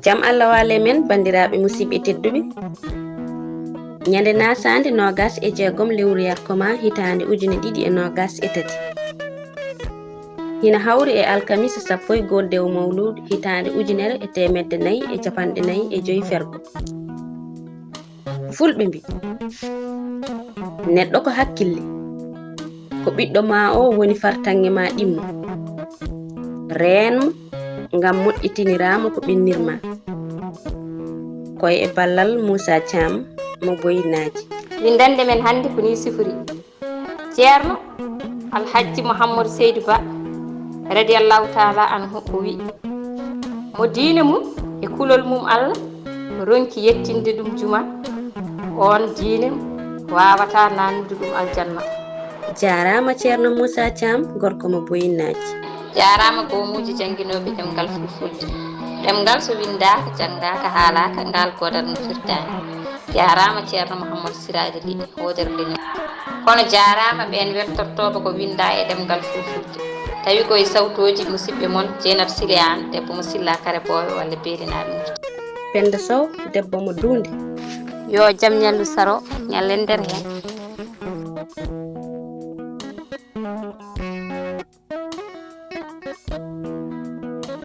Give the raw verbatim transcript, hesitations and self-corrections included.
Jam Allah waale men, banndiraaɓe musidɓe tedduɓe. Ñande nasaande noogas e jeegom lewru yarkoma hitaande ujune ɗiɗi e noogas e tati. Hina hawri e alkamisa sappo e go'o dewo mawluud hitaande ujunere e teemedde nayi e capanɗe nayi e joy fergo. Fulɓe mbi, neɗɗo ko hakkille. Ko ɓiɗɗo ma o woni fartaŋŋe ma ɗimmo. Reen mo ngam moƴƴitiniraama ko ɓennirma. Koye e ballal Muusa Caam mo Boyinaaji. Winndannde men hannde ko nii sifori. Ceerno Alhajji Muhammadu Seydu Ba, radiyallahu taala anhu, o wi, mo diine mum e kulol mum Allah ronki yettinde ɗum juma, on diine wawata nannude ɗum aljanna. Jaaraama Ceerno Muusa Caam, gorko mo Boyinaaji. Jaaraama goomuuji jannginooɓe ɗemngal fulfulde. Ɗemngal so winndaaka, janngaaka, haalaaka, ngaal goodal no firtaani. Jaaraama Ceerno Muhammadu Siraaji Li, hoodere leñol. Kono jaaraama ɓeen weltortooɓe ko winndaa e ɗemngal fulfulde. Tawi ko e sawtooji musidɓe mon Jeynab Sile Aan, debbo mo Silla Kare Boowe walla Beelinaaɓe Murti. Pennda Sow, debbo mo Duunde. Yo jam ñallu saro, ñallen nder heen.